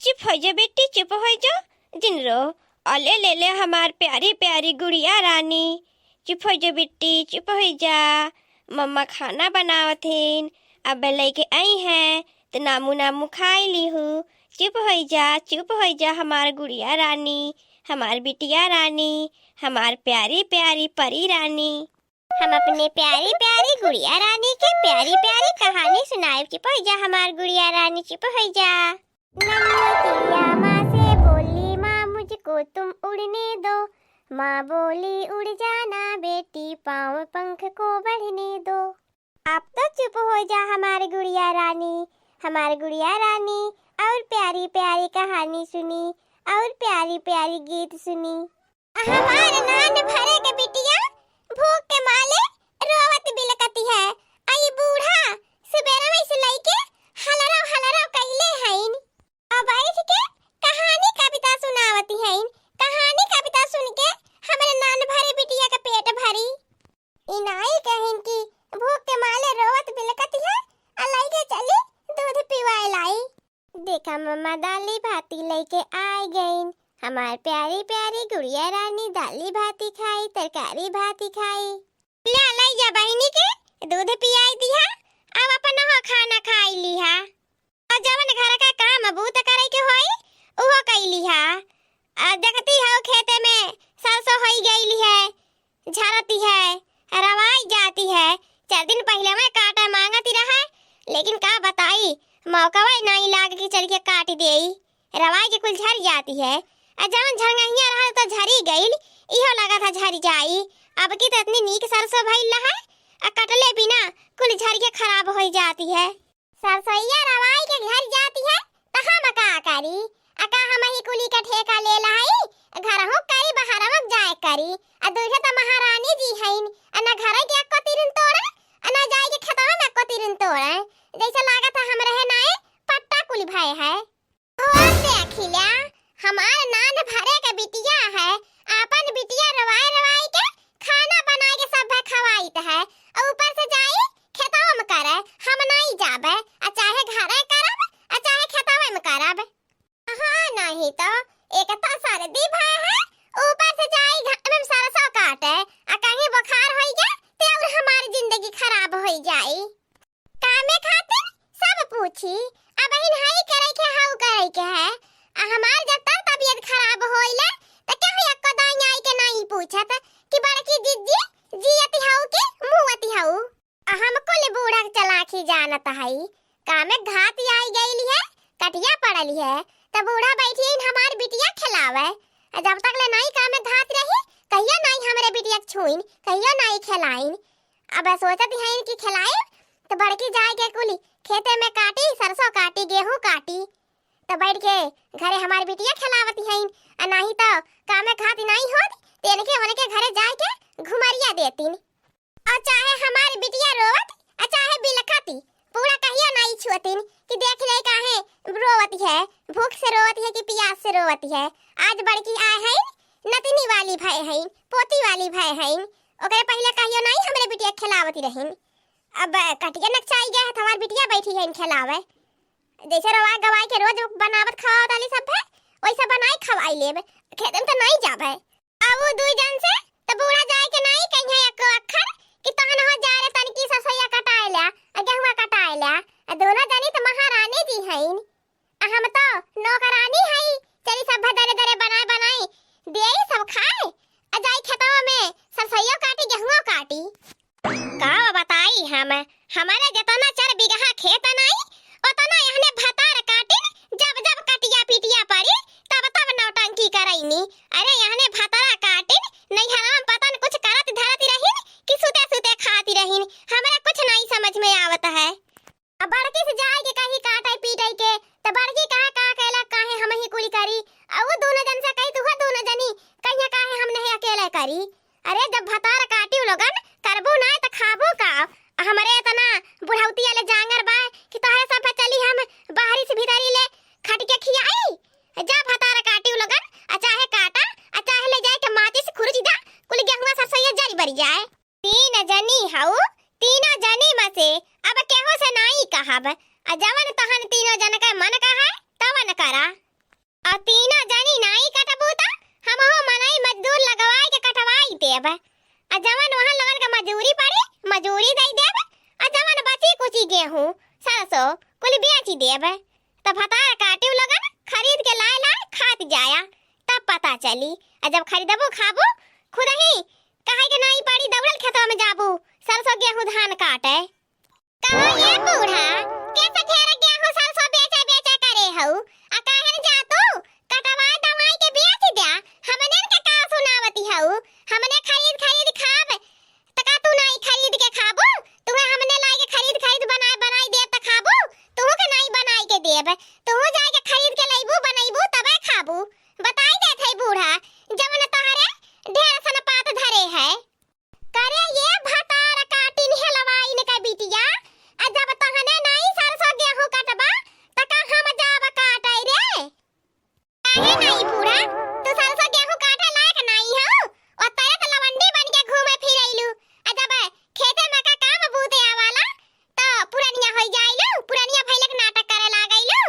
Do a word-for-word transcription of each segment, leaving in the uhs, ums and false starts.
चुप होइ जा बेटी, चुप होइ जा, जिन रो। अले ले ले हमार प्यारी प्यारी गुड़िया रानी, चुप होइ जा बेटी, चुप होइ जा। मम्मा खाना बनावत हीन, अब लइके आई हैं, त नामू नामू खाइ लिहू। चुप होइ जा, चुप होइ जा हमार गुड़िया रानी, हमार बिटिया रानी, हमार प्यारी प्यारी परी रानी। हम अपने प्यारी प्यारी गुड़िया रानी के प्यारी प्यारी कहानी सुनाइब। चुप होइ जा हमार गुड़िया रानी, चुप होइ जा। नन्ही चिड़िया माँ से बोली, "माँ, मुझको तुम उड़ने दो।" माँ बोली, "उड़ जाना बेटी, पाँव पंख को बढ़ने दो।" आप तो चुप होइ जा हमार गुड़िया रानी, हमार गुड़िया रानी, और प्यारी प्यारी कहानी सुनी, और प्यारी प्यारी गीत सुनी। हमार नान भरे के बिटिया भूख के माले रोवत बिलकती है। आ ई बूढ़ा सुबेरवे से लइके हलरव हलरव कइले हइन। आ बैठ के कहानी कविता सुनावती हइन। कहानी कविता सुन के हमरे नान भरे बिटिया के पेट भरी। ई नाई कहिन कि भूख के माले रोवत बिलकती है, आ लइके चली दूध पिवाए लाई। देखा मम्मा, दाली भाती लइके आइ गइन। हमार प्यारी प्यारी गुड़िया रानी दाली भाती खाई, तरकारी भाती खाई। ल्या, लइ जा बहिनी के दूध पियाई दिहा, अब अपनहो खाना खाइ लिहा। अउर जवन घर का काम बूत करइ के होई, उहो कइ लिहा। अउर देखती हउ खेते में सरसों होइ गइली है, झरती है, रवाई जाती है। चार दिन पहिले में काटा माँगती रहा, लेकिन का बताई, मौकवा नाई लाग कि चल के काटि देई। रवाई के कुल झरि जाती है। अउर जवन झरंगहिया रहल त झरि गइल, इहो लागत है झरि जाई। अबकी त एतनी नीक सरसों भइल रहा, अउर कटले बिना कुल झरि के खराब होइ जाती है। सरसोइया रवाई के घर जाती है, त हम का करी? आ का हमही कुली के ठेका ले लहई? घरहु करी, बहरहु जाए करी। आ दूल्हे त महारानी जी हइन, आ न घरे के एक्को तिरिन तोड़े, आ न जाए के खेतवा में एक्को तिरिन तोड़े। जइसे लागत है हमरे है नाए पट्टा कुली भए है। ओ देखिला, हमार नान भरे के बिटिया है, आपन बिटिया रोवाए रोवाए के खाना बनाए के सभे खवाइत है, अउर ऊपर से जाई खेतवा में करे, हम नाई जाबे, आ चाहे घरे करब, आ चाहे खेतवा में करब। हाँ, नहीं तो एक तो सर्दी भय है, ऊपर से जाई घाम में सरसों काटे, आ कहीं बुखार होई जाए, ते अउर हमार जिंदगी खराब होई जाई। कामे खातिर सब पूछी, अबहिन हई करइ के, हउ करइ के है। आ हमार जब तक तबियत खराब होइले, त केहू एक्को दाईं आइ के नाहीं पूछत कि बड़की जिज्जी जियत हउ कि मुअत हउ। आ हम कुल बूढ़ा के चलाखी जानत हई। कामे घात आइ गइली है, कटिया पड़ली है, त बूढ़ा बैठी हइन हमार बिटिया खेलावे। आ जब तक ले नाहीं कामे घात रही, कहियो नाहीं हमरे बिटिया के छुइन, कहियो नाहीं खेलाइन। अब सोचत हइन कि खेलाइब, त बड़की जाए के कुली खेते में काटी, सरसों काटी, गेहूं काटी, त बैठ के घरे हमार बिटिया खेलावत हइन। आ नाहीं त कामे घात नाहीं होत, त इनके उनके घरे जाए के घुमरिया देतिन। आ चाहे हमार बिटिया रोवत, आ चाहे बिलखती, पूरा कहियो नाहीं छुअतिन कि देख ले काहे रोवत है, भूख से रोवत है कि पियास से रोवत है। आज बड़की आए हइन, नतिनी वाली भय हइन, पोती वाली भय हइन, ओकरे पहिले कहियो नाहीं हमरे बिटिया खेलावत रहिन। अब कटिया नकचाई गए है, त हमार बिटिया बैठी हइन खेलावे। जइसे रवाए गवाए के रोज बनावत खवावत आली सभे, वइसे बनाई खवाई लेब, खेते में त नाहीं जाबे। अब उ दुइ जन से त बूढ़ा जाए के नाहीं कहिए एको अक्खर कि तहन हो जा रे तनकी सरसोइया कटाए ल्या, आ गेहुआ कटाए ल्या। आ दोनों जनी त महारानी जी हइन। आ हम तो नौकरानी हई, चली सब दरे दरे बनाए बनाए देई, सब खाए, आ जाई खेतवा में सरसोइयो काटी, गेहुओ काटी। का बताई हम, हमारे जतना चार बीघा खेत नाई, ओतना यहने भतार काटिन, जब जब कटिया पिटिया पड़ी, तब तब नौटंकी करैनी। अरे यहने भतार काटिन, नैहरवा में पता न कुछ करत धरत रहिन कि सुते सुते खाती रहिन, हमरा कुछ नाई समझ में आवत है। अब बड़की से जाए के कही काटे पीटे के, त बड़की कहे का कैला, काहे हमही कुली करी? आ उ दोनों जन से कही, "तुहो दोनों जनी कहिया काहे हम नहीं अकेले करी?" अरे जब भतार काटी उ लोगन, करबू ना त खाबू का? हमरे इतना बुढ़ौती वाले जांगर बा कि तोहरे सब चली हम बाहरी से भीतरी ले खट के खियाई? जा भतार काटी उ लोगन, आ चाहे काटा, आ चाहे ले जाए के माचिस खुरच जा, कुल गेहुआ सरसोइया जरी बरी जाए। तीन जनी हऊ, तीनों जनी में से अब केहू से नाई कहब। आ जवन तहन तीनों जन के मन कहे, तवन करा। आ जवन वहाँ लोगन का मजूरी पड़ी, मजूरी दइ देब, आ जवन बची कुची गेहूँ, सरसों, कुल बेची देब। त भतार काटी उ लोगन खरीद के लाए लाए खात जाया, तब पता चली। आ जब खरीदबू खाबू, खुदही कहे के नाई पड़ी, दौड़ल खेतवा में जाबू, सरसों गेहूँ धान काटे। कहो ये बूढ़ा, कैसे ढेर गेहूं सरसों बेचे बेचे करे हऊ? आ काहे न जा तू? कटवाए दवाई के बेच द्या, हमने के का सुनावती हऊ? हमने खरीद खरीद खाब, त का तू नाई खरीद के खाबू? तुहे हमने लाई के खरीद खरीद बनाए बनाई देब त खाबू? तुहू के नाई बनाई के देब, तुहू जाए के खरीद के लइबू बनइबू तबे खाबू। बताई देत हई बूढ़ा, जवन तहरे ढेर सन पात धरे है। करे ये भतार काटिन हेलवाइन का बिटिया, आ जब तहने नाई सरसों गेहूं कटबा, त का हम जाब काटे रे? काहे नाई बूढ़ा, तू सरसों गेहूं काटे लायक नाई हऊ, ओतरे त लवंडी बन के घूमे फिरैलू, आ जब खेते में का काम बूते आवाला, त पुरनिया होइ जाइलू, पुरनिया भइले के नाटक करे लागइलू।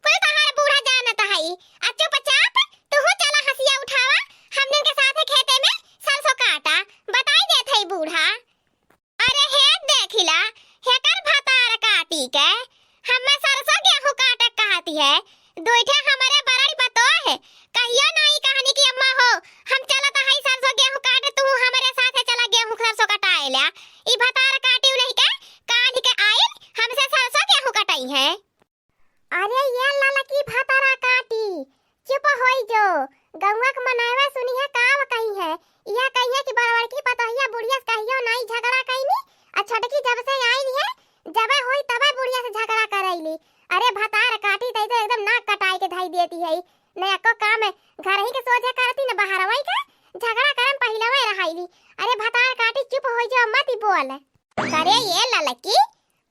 कुल तोहार बूढ़ा जानत हई। आ चुपचाप तुहू चला हंसिया उठावा, हमनन के साथे खेते में सरसों काटा, बताई देत हई बूढ़ा। अरे हे देखिला, हेकर भतार काटी के हमें सरसों गेहूं काटे कहती है। दुइठे हमरे बरड़ी बतोह, कहियो नाई कहनी कि अम्मा हो, हम चलत हई सरसों गेहूं काटे, तू हमरे साथे चला गेहूं सरसों कटाए ला। ई भतार काटी उन्हीं के काढ़ के आइल, हमसे सरसों गेहूं कटइहैं। अरे ये ललकी भतार काटी, चुप होई जो, गौवा के मनइवा सुनिहैं काव कहिहैं, इहै कहिहैं कि बड़बड़की पतोहिया बुढ़िया से कहियो नाई झगड़ा कइनी, आ छोटकी जब से आइल है, जबे होई तबे बुढ़िया से झगड़ा करइली। अरे भतार काटी तई तो एकदम नाक कटाई के धई देती है, न एको काम घर ही के सोझे करती न बहरवई के, झगड़ा करम पहिलवे रहइली। अरे भतार काटी चुप होइ जो, मत ही बोल। करे ये ललकी,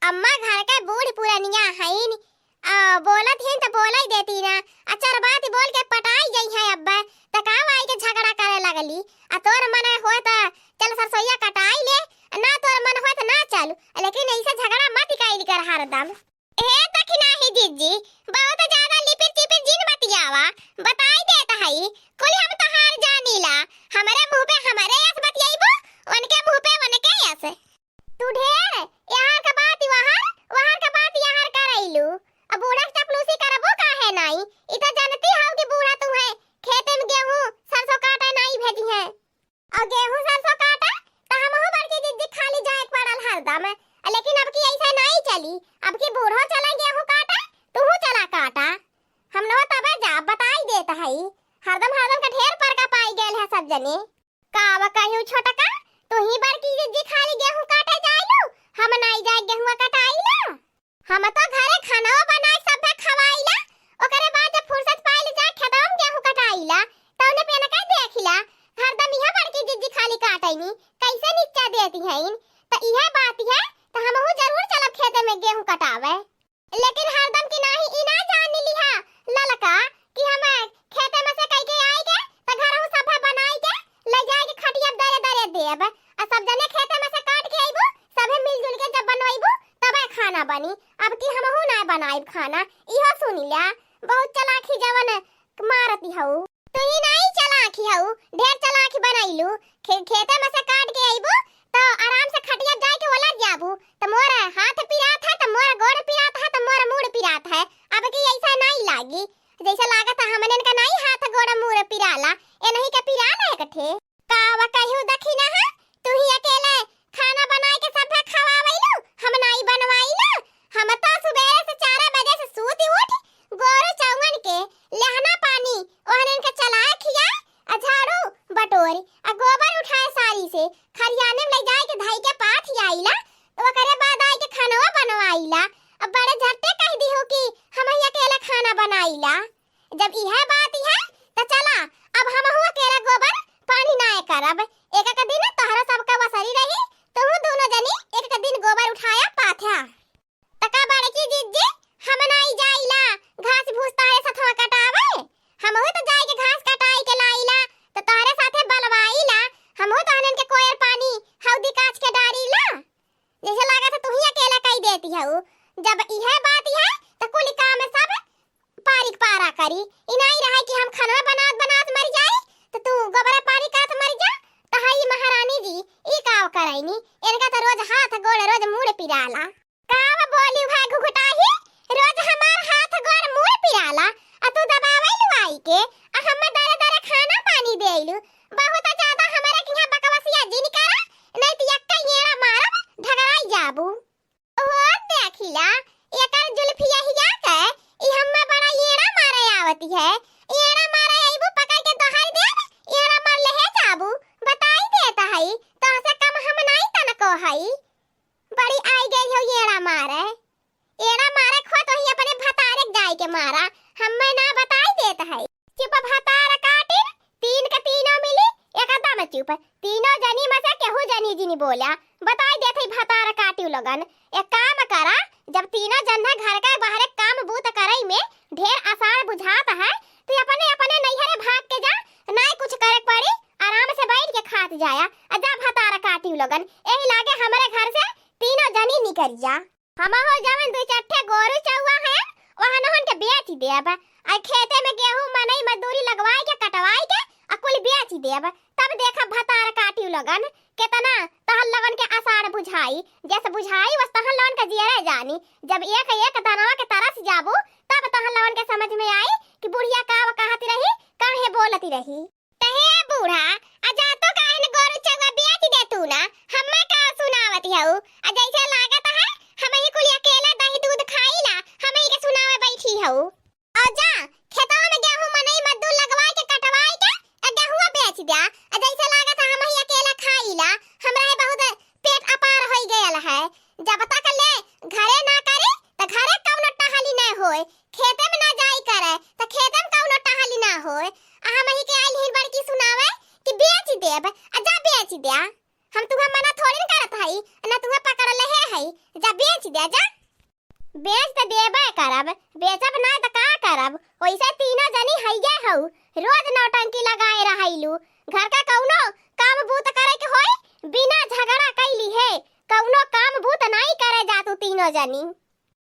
अम्मा घर के बूढ़ पुरनिया हईन, आ, बोलत हईन त बोलइ देती ना, आ चार बात बोल के पटाई जइहैं अब्बे, त का आई के झगड़ा करे लगली, आ तोर मन होय त चल सरसोइया कटाई ले, ना तोर मन होय त ना चल, लेकिन ऐसे झगड़ा मत कइल कर हरदम। हे दखिनाही जिज्जी, बहुत ज्यादा लिपिर चिपिर जिन बतियावा, बताई देत हई, कुल हम तोहार जानीला, हमरे मुँह पे हमरे यस बतियाइबू, उनके मुँह पे उनके यस। तू ढेर, यहर का बात वहर, वहर का बात यहर करइलू। अब बूढ़ा के चपलूसी करबो काहे नाई? इ त जनती हऊ कि बूढ़ा तुहैं खेते में गेहूं सरसों काटे नाई भेजिहैं। अउर गेहूं सरसों काटा, त हमहू बड़की जिज्जी खाली जाए के पड़ल हरदम। लेकिन अब की ऐसे नाई चली, अब की बूढ़ो चला गेहूं काटा, तुहू चला काटा। हम लोग तबे जा बताई देत हई, हरदम हरदम के ढेर पर का पाई गयल है सब जने। का वा कहू छोटका, तुही बड़की जिज्जी खाली गेहूं काटे जाइलू, हम नाई जाए गेहुआ कटाई ला। हम तो घरे खाना बनाए सभे खवाइला, ओकरे बाद जब फुर्सत पाइल जा खेतवा में गेहूं कटाइला, तौने पे न कह देखिला, हरदम इहे बड़की जिज्जी खाली काटैनी, कैसे निच्चा देती हैं, त इहे बात है, त हमहू जरूर चलब खेते में गेहूं कटावे। लेकिन हरदम की नाही ई ना जान लिहा ललका कि हम खेते में से कई के आई के त घरहू सभे बनाई के ले जाए के खटिया दरे दरे देब। आ सब जने खेते में से काट के अइबू, सभे मिलजुल के जब बनवाइबू तबे खाना बनी। अब की हमहू ना बनाइब खाना, इहो सुन लिया। बहुत चालाकी जवन मारती हऊ। तू ही नाई चालाकी हऊ, ढेर चालाकी बनैलू। खे-, खेते में से काट के अइबू त आराम से खटिया जाए के ओलर जाबू। त मोर हाथ पिरात है, त मोर गोड़ पिरात है, त मोर मूड़ पिरात है। अब की ऐसा नाई लागी, जैसे लागत है हमनन का नाई हाथ गोड़ मूड़ पिराला, ए नहीं के पिराला एक ठे। का वा कहू दखिना है, तू ही अकेले खाना बनाए के सभे खवावैलू, हम नाई बनवाइला। हम तो सुबेरे से चार बजे से सूत उठ गोरू चौवन के लेहना पानी ओहनन के चलाए खियाए, आ झाड़ू बटोरी, आ गोबर उठाए सारी से खरियाने में ले जाए के धई के पाथ आइला, तो ओकरे बाद आई के खानवा बनवाइला। अब बड़े झट्टे कह दिहो कि हम ही अकेले खाना बनाइला। जब इहे बात है, त चला, अब हमहू अकेले गोबर पानी नाय करब। एक एक दिन तोहरा सबका वसरी रही, तू दोनों जनी एक एक दिन गोबर उठाया पाथ्या। त का बड़की जिज्जी, हम नाई जाइला घास भूस तहरे सथवा कटावे? हमहू त जाई के घास कटाई के लाइला, त तोहरे साथे बलवाइला, हमहू तहनन के कोयर पानी हौदी काच के डारीला। जैसे लागत है तू ही अकेला कई देती हऊ। जब इहे बात है, त कुल काम सब पारिक पारा करी। ई नाई रहे कि हम खनवा बनात बनात मर जाई, त तू गोबरा पारी करत मर जा, त हई महारानी आईनी, इनका तो रोज हाथ गोड़, रोज मूड़ पिराला। का बोली भाई घुघुटाही, रोज हमार हाथ गोड़ मूड़ पिराला, आ तू दबावै लुआई के, आ हम्मे दरे दरे खाना पानी देलू। बहुत ज्यादा हमरे किहाँ बकवसिया जिन करा, नहीं तो यक्का येड़ा मारब, झगड़ाई जाबू। ओ देखिला, एकर जुल्फिया हिया के, ई हम्मे बड़ा येड़ा मारे आवती है। येड़ा मारे अइबू, पकड़ के दोहाई देब, येड़ा मार लेहे जाबू। बताई देत हई, तोहसे कम हम नाई तनको हई। बड़ी आई गई हो येड़ा मारे। येड़ा मारे खो तो ही अपने भतारे के जाई के मारा, हम्मे ना बताई देत हई। चुप भतार काटिन, तीन के तीनों मिली, एकदम चुप। तीनों जनी में से केहू जनी जिनी बोला। बताई देत हई भतार काटिउ लोगन। एक काम करा, जब तीनों जन है घर के बाहरे काम बूत करई में ढेर आसार बुझात है, तो अपने अपने नैहरे भाग के जा, नाई कुछ करे के पड़ी, आराम से बैठ के खात जाया। आ जा भतार काटिउ लोगन, एही लागे हमरे घर से तीनों जनी निकल जा। हमहू जवन दुई चार ठे गोरू चउआ हैं, ओहनहन के बेच देब। आ खेते में गेहूं मनई मजदूरी लगवाई के, कटवाई के, आ कुल बेच देब। तब देखब भतार काटिउ लोगन, केतना तहन लोगन के आसार बुझाई। जस बुझाई, वस तहन लोगन के जियरे जानी। जब एक एक दनवा के तरस जाबू, तब तहन लोगन के समझ में आई कि बुढ़िया का कहती रही, काहे बोलती रही। त हे बूढ़ा, आ जा तो काहे न गोरू चउआ बेच दे तू ना, हम्मे का सुनावत हऊ? आ जैसे लागत है, हमही कुल अकेले दही दूध खाईला, हमही के सुनावे बैठी हऊ। आ जा, खेतवा में गेहूं मनई मजदूर लगवाई के कटवाई के, आ गेहुआ बेच द्या। आ जैसे लागत है, हमही अकेले खाईला, हमरा है बहुत पेट अपार होई गयल है। जब तक ले घरे ना करे, त घरे कौनो टहली ना होए। खेते में ना जाई करे, त खेते में कौनो टहली ना होए। आ हमही के आइल ही बड़की सुनावे कि बेच देब, आ जा बेच द्या। हम तुहे मना थोड़ी न करत हई, ना तुहे पकड़ लेहे हई, जा बेच द्या, जा। बेच त देबे करब, बेचब ना त का करब? ओइसे तीनों जनी हइये हऊ, रोज नौटंकी लगाए रहैलू। घर का कौनो काम बूत करे के होई, बिना झगड़ा कैली है, कौनो काम बूत नाई करे जा तू तीनों जनी।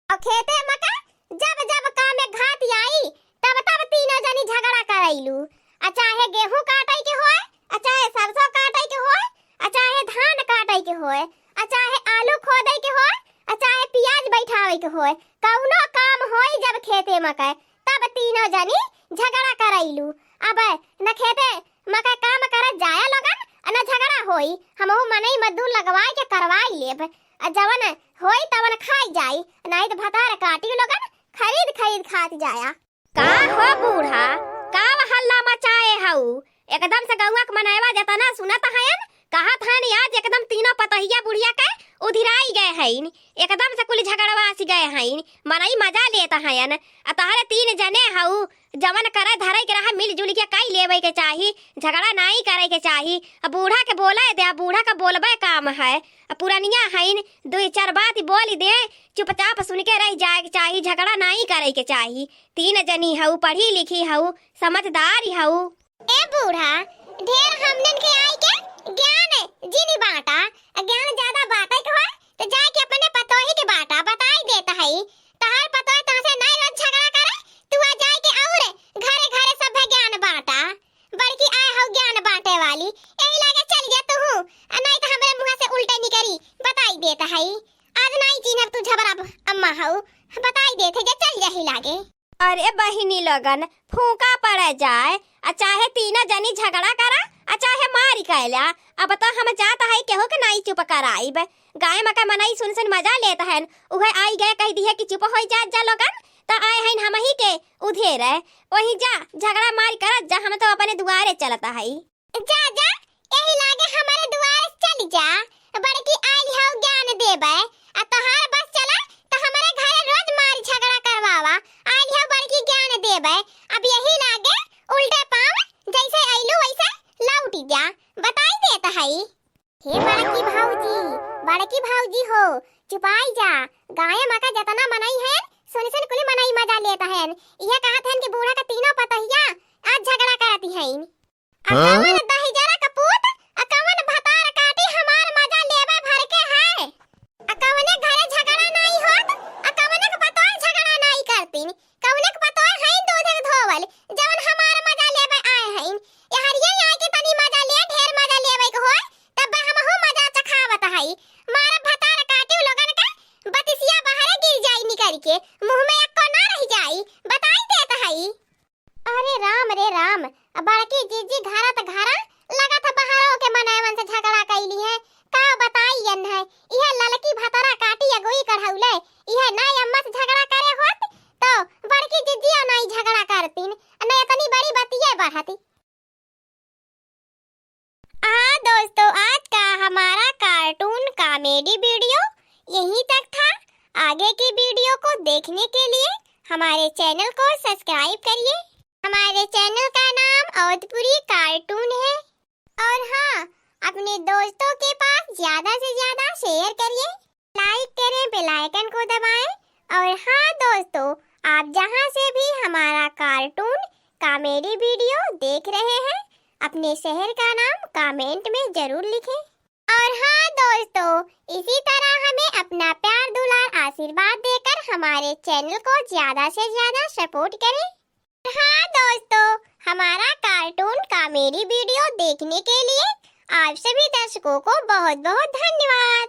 और खेते में का जब जब काम में घात आई, तब तब तीनों जनी झगड़ा करैलू। आ चाहे गेहूं काटे के होए, आ चाहे सरसों काटे के होए, आ चाहे धान काटे के होए, आ चाहे आलू खोदे के होए, आ चाहे प्याज बैठावे के होए, कौनो काम होई जब खेते में के, तब तीनों जनी झगड़ा करैलू। अब न खेते मका काम करत जाया लोगन, आ न झगड़ा होई। हमहू मनई मजदूर लगवाई के करवाई लेब। आ जवन होई तवन खाई जाई, नाई त भतार काटी लोगन, खरीद खरीद खात जाया। का हो बूढ़ा, का हल्ला मचाए हऊ? एकदम से गौवा के मनैवा जतना सुनत हयन, कहत हयन आज एकदम तीनों पतोहिया बुढ़िया के उधिराई गए हईन, एकदम से कुल झगड़वासी गए हईन, मनई मजा लेत हयन। आ तहरे तीन जने हऊ, जवन करे धरे के रहा मिलजुल के कई लेवे के चाही, झगड़ा नाई करे के चाही। अब बूढ़ा के बोले दे, अब बूढ़ा का बोलबे काम है। अब पुरनिया हईन, दुई चार बात बोल दे, चुपचाप सुन के रह जाए के चाही, झगड़ा नाई करे के चाही। तीन जनी हऊ, पढ़ी लिखी हऊ, समझदार हऊ। ए बूढ़ा, ढेर हमनन के आई के ज्ञान जिनी बांटा, ज्ञान ज्यादा बांटे के होए त जाए के अपने पतोही के बांटा, बताई देत हई। तहार पतोह तोहसे नाई रोज झगड़ा करे, तू आ जाए के और घरे घरे सब ज्ञान बांटा। बड़की आए हऊ ज्ञान बांटे वाली, एही लागे चल जा तू, आ नाई त हमरे मुंह से उल्टे निकरी, बताई देत हई। आज नाई चिन्हब तू झबरा अम्मा हऊ, बताई देत है जे चल जाही लागे। अरे बहिनी लोगन, फूंका पड़े जाए, आ चाहे तीनों जनी झगड़ा करा, आ चाहे मारी कैला, अब तो हम जात हई केहू के नाई चुप कराइब। गाय मका मनई सुन सुन मजा लेत हन, उहे आई गए कह दिहे कि चुप होई जात जा लोगन, त आए हन हमही के उधेरे। वही जा झगड़ा मारी करत जा, हम तो अपने दुआरे चलत हई। जा, जा, एही लागे हमरे दुआरे चली जा। बड़की आइल हऊ ज्ञान देबे, आ तोहार बस चला त हमरे घरे रोज मार झगड़ा करवावा। आइल हऊ बड़की ज्ञान देबे, अब यही लागे उल्टे पाँव जैसे अइलू वैसे लौटी जा। बताई देत हई। हे बड़की भौजी, बड़की भौजी हो, चुपाई जा। गाय मका जतना मनई है, सुन सुन कुल मनई मजा लेत हन। इहे कहत हन कि बूढ़ा का तीनों पतोहिया आज झगड़ा करती हईन। आ हाँ? कवन दहिजरा का पूत, आ कवन भतार काटी हमार मजा लेबे भर के है। आ कवने घरे झगड़ा नाई होत, आ कवने के पतोह झगड़ा नाई करतीन, कवने के पतोह हईन दूध के धोवल, जवन हमार मजा लेबे आए हईन। ए हरिया आए के तनी मजा ले, ढेर मजा लेबे के होए, तब हमहू मजा चखावत अरे राम रे राम, अब बड़की जिज्जी घरा त घरा, लगत है बहरो के मनैवन से झगड़ा कइली है। का बताई एन्है, इहै ललकी भतरा काटी अगुई कढ़ौले, इहै नाई अम्मा से झगड़ा करे होत, तो बड़की जिज्जिया नाई झगड़ा करतीन, न इतनी बड़ी बतिये बढ़ती। हाँ दोस्तों, आज का हमारा cartoon comedy video यहीं तक था। आगे की video को देखने के लिए हमारे channel को subscribe करिए। हमारे channel का नाम अवधपुरी cartoon है। और हाँ, अपने दोस्तों के पास ज्यादा से ज्यादा share करिए, like करें, bell icon को दबाएं। और हाँ दोस्तों, आप जहाँ से भी हमारा cartoon comedy video देख रहे हैं, अपने शहर का नाम comment में जरूर लिखें। और हाँ दोस्तों, इसी तरह हमें अपना प्यार, दुलार, आशीर्वाद देकर हमारे channel को ज्यादा से ज्यादा support करें। हाँ दोस्तों, हमारा cartoon comedy video देखने के लिए आप सभी दर्शकों को बहुत बहुत धन्यवाद।